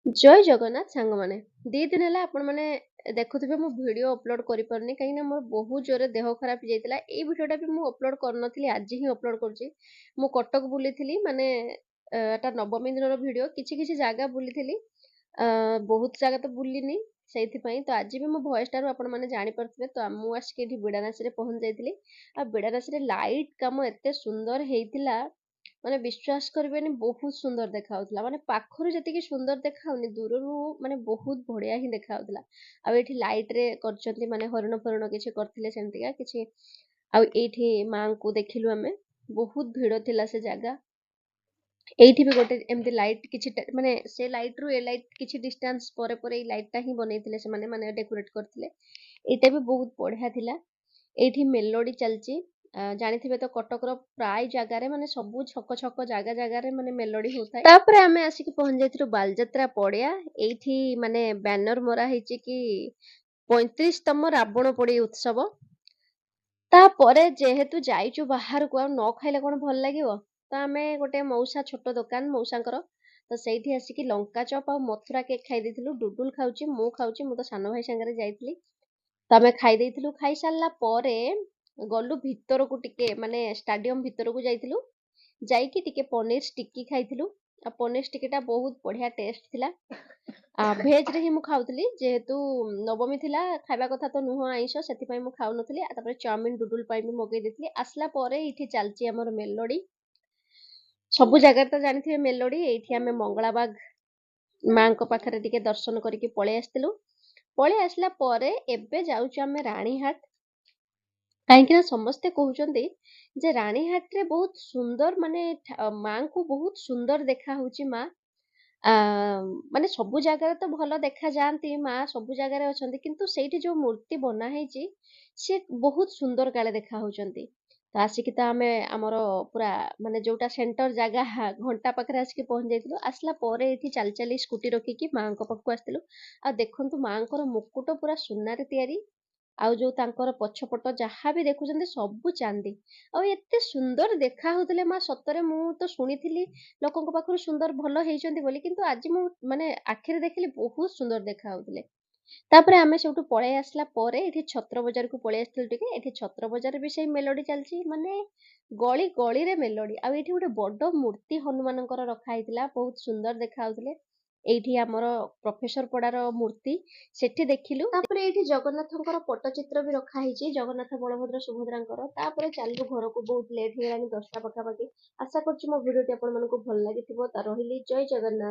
ଜୟ ଜଗନ୍ନାଥ ସାଙ୍ଗମାନେ। 2 ଦିନ ହେଲା ଆପଣମାନେ ଦେଖୁଥିବେ, ମୁଁ ଭିଡ଼ିଓ ଅପଲୋଡ଼ କରିପାରୁନି, କାହିଁକିନା ମୋର ବହୁତ ଜୋରରେ ଦେହ ଖରାପ ହେଇଯାଇଥିଲା। ଏଇ ଭିଡ଼ିଓଟା ବି ମୁଁ ଅପଲୋଡ଼ କରିନଥିଲି, ଆଜି ହିଁ ଅପଲୋଡ଼ କରୁଛି। ମୁଁ କଟକ ବୁଲିଥିଲି, ମାନେ ଏଟା ନବମୀ ଦିନର ଭିଡ଼ିଓ। କିଛି କିଛି ଜାଗା ବୁଲିଥିଲି, ବହୁତ ଜାଗା ତ ବୁଲିନି ସେଇଥିପାଇଁ। ତ ଆଜି ବି ମୋ ଭଏସଟାରୁ ଆପଣମାନେ ଜାଣିପାରୁଥିବେ। ତ ମୁଁ ଆସିକି ଏଠି ବିଡ଼ାନାସୀରେ ପହଞ୍ଚି ଯାଇଥିଲି। ଆଉ ବିଡ଼ାନାସୀରେ ଲାଇଟ୍ କାମ ଏତେ ସୁନ୍ଦର ହେଇଥିଲା, ମାନେ ବିଶ୍ୱାସ କରିବେନି, ବହୁତ ସୁନ୍ଦର ଦେଖାଯାଉଥିଲା। ମାନେ ପାଖରୁ ଯେତିକି ସୁନ୍ଦର ଦେଖାଯାଉନି, ଦୂରରୁ ମାନେ ବହୁତ ବଢ଼ିଆ ହିଁ ଦେଖାଯାଉଥିଲା। ଆଉ ଏଇଠି ଲାଇଟ୍ରେ କରିଛନ୍ତି, ମାନେ ହରିଣ ଫରିଣ କିଛି କରିଥିଲେ ସେମିତିକା କିଛି। ଆଉ ଏଇଠି ମାଆଙ୍କୁ ଦେଖିଲୁ ଆମେ, ବହୁତ ଭିଡ଼ ଥିଲା ସେ ଜାଗା। ଏଇଠି ବି ଗୋଟେ ଏମିତି ଲାଇଟ୍ କିଛି, ମାନେ ସେ ଲାଇଟ୍ରୁ ଏ ଲାଇଟ୍ କିଛି ଡିଷ୍ଟାନ୍ସ ପରେ ପରେ ଏଇ ଲାଇଟ୍ଟା ହିଁ ବନେଇଥିଲେ ସେମାନେ, ମାନେ ଡେକୋରେଟ୍ କରିଥିଲେ। ଏଇଟା ବି ବହୁତ ବଢ଼ିଆ ଥିଲା। ଏଇଠି ମେଲୋଡି ଚାଲିଛି। ଜାଣିଥିବେ ତ, କଟକର ପ୍ରାୟ ଜାଗାରେ, ମାନେ ସବୁ ଛକ ଛକ, ଜାଗା ଜାଗାରେ ମାନେ ମେଲୋଡି ହଉଥାଏ। ତାପରେ ଆମେ ଆସିକି ପହଞ୍ଚି ଯାଇଥିଲୁ ବାଲିଯାତ୍ରା ପଡ଼ିଆ। ଏଇଠି ମାନେ ବ୍ୟାନର ମରା ହେଇଛି କି 35ତମ ରାବଣ ପୋଡ଼ି ଉତ୍ସବ। ତାପରେ ଯେହେତୁ ଯାଇଛୁ ବାହାରକୁ, ଆଉ ନ ଖାଇଲେ କ'ଣ ଭଲ ଲାଗିବ? ତ ଆମେ ଗୋଟେ ମଉସା, ଛୋଟ ଦୋକାନ ମଉସାଙ୍କର, ତ ସେଇଠି ଆସିକି ଲଙ୍କା ଚପ୍ ଆଉ ମଥୁରା କେକ୍ ଖାଇ ଦେଇଥିଲୁ। ଡୁଡୁଲ ଖାଉଛି, ମୁଁ ଖାଉଛି, ମୁଁ ତ ସାନ ଭାଇ ସାଙ୍ଗରେ ଯାଇଥିଲି। ତ ଆମେ ଖାଇ ଦେଇଥିଲୁ। ଖାଇସାରିଲା ପରେ ଗଲୁ ଭିତରକୁ ଟିକେ, ମାନେ ଷ୍ଟାଡିୟମ ଭିତରକୁ ଯାଇଥିଲୁ। ଯାଇକି ଟିକେ ପନିର ଟିକି ଖାଇଥିଲୁ। ଆଉ ପନିର ଟିକିଟା ବହୁତ ବଢ଼ିଆ ଟେଷ୍ଟ ଥିଲା। ଭେଜରେ ହିଁ ମୁଁ ଖାଉଥିଲି, ଯେହେତୁ ନବମୀ ଥିଲା, ଖାଇବା କଥା ତ ନୁହଁ ଆଇଁଷ, ସେଥିପାଇଁ ମୁଁ ଖାଉନଥିଲି। ଆଉ ତାପରେ ଚାଉମିନ ଡୁଡୁଲ ପାଇଁ ବି ମଗେଇ ଦେଇଥିଲି। ଆସିଲା ପରେ ଏଇଠି ଚାଲିଛି ଆମର ମେଲୋଡି। ସବୁ ଜାଗାରେ ତ ଜାଣିଥିବେ ମେଲୋଡି। ଏଇଠି ଆମେ ମଙ୍ଗଳାବାଗ ମାଙ୍କ ପାଖରେ ଟିକେ ଦର୍ଶନ କରିକି ପଳେଇ ଆସିଥିଲୁ। ପଳେଇ ଆସିଲା ପରେ ଏବେ ଯାଉଛୁ ଆମେ ରାଣୀହାଟ, କାହିଁକି ନା ସମସ୍ତେ କହୁଛନ୍ତି ଯେ ରାଣୀହାଟରେ ବହୁତ ସୁନ୍ଦର, ମାନେ ମାଙ୍କୁ ବହୁତ ସୁନ୍ଦର ଦେଖା ହଉଛି ମା। ମାନେ ସବୁ ଜାଗାରେ ତ ଭଲ ଦେଖାଯାଆନ୍ତି ମା, ସବୁ ଜାଗାରେ ଅଛନ୍ତି, କିନ୍ତୁ ସେଇଠି ଯୋଉ ମୂର୍ତ୍ତି ବନା ହେଇଛି ସେ ବହୁତ ସୁନ୍ଦର କାଳେ ଦେଖା ହଉଛନ୍ତି। ତ ଆସିକି ତ ଆମେ ଆମର ପୁରା ମାନେ ଯୋଉଟା ସେଣ୍ଟର ଜାଗା, ଘଣ୍ଟା ପାଖରେ ଆସିକି ପହଞ୍ଚି ଯାଇଥିଲୁ। ଆସିଲା ପରେ ଏଇଠି ଚାଲି ଚାଲି ସ୍କୁଟି ରଖିକି ମାଙ୍କ ପାଖକୁ ଆସିଥିଲୁ। ଆଉ ଦେଖନ୍ତୁ, ମାଙ୍କର ମୁକୁଟ ପୁରା ସୁନାରେ ତିଆରି, ଆଉ ଯୋଉ ତାଙ୍କର ପଛପଟ ଯାହା ବି ଦେଖୁଛନ୍ତି ସବୁ ଚାନ୍ଦି। ଆଉ ଏତେ ସୁନ୍ଦର ଦେଖା ହଉଥିଲେ ମା ସତରେ। ମୁଁ ତ ଶୁଣିଥିଲି ଲୋକଙ୍କ ପାଖରୁ ସୁନ୍ଦର ଭଲ ହେଇଛନ୍ତି ବୋଲି, କିନ୍ତୁ ଆଜି ମୁଁ ମାନେ ଆଖିରେ ଦେଖିଲି, ବହୁତ ସୁନ୍ଦର ଦେଖା ହଉଥିଲେ। ତାପରେ ଆମେ ସେଇଠୁ ପଳେଇ ଆସିଲା ପରେ ଏଠି ଛତ୍ର ବଜାରକୁ ପଳେଇ ଆସିଥିଲୁ ଟିକେ। ଏଠି ଛତ୍ର ବଜାରରେ ବି ସେଇ ମେଲୋଡି ଚାଲିଛି, ମାନେ ଗଳି ଗଳିରେ ମେଲୋଡି। ଆଉ ଏଇଠି ଗୋଟେ ବଡ ମୂର୍ତ୍ତି ହନୁମାନଙ୍କର ରଖା ହେଇଥିଲା, ବହୁତ ସୁନ୍ଦର ଦେଖା ହଉଥିଲେ। ଏଇଠି ଆମର ପ୍ରଫେସର ପଡାର ମୂର୍ତ୍ତି ସେଠି ଦେଖିଲୁ। ତାପରେ ଏଇଠି ଜଗନ୍ନାଥଙ୍କର ପଟ୍ଟଚିତ୍ର ବି ରଖା ହେଇଛି, ଜଗନ୍ନାଥ, ବଳଭଦ୍ର, ସୁଭଦ୍ରାଙ୍କର। ତାପରେ ଚାଲିଲୁ ଘରକୁ, ବହୁତ ଲେଟ୍ ହେଇଗଲାଣି, 10ଟା ପାଖାପାଖି। ଆଶା କରୁଛି ମୋ ଭିଡ଼ିଓଟି ଆପଣମାନଙ୍କୁ ଭଲ ଲାଗିଥିବ। ତ ରହିଲି, ଜୟ ଜଗନ୍ନାଥ।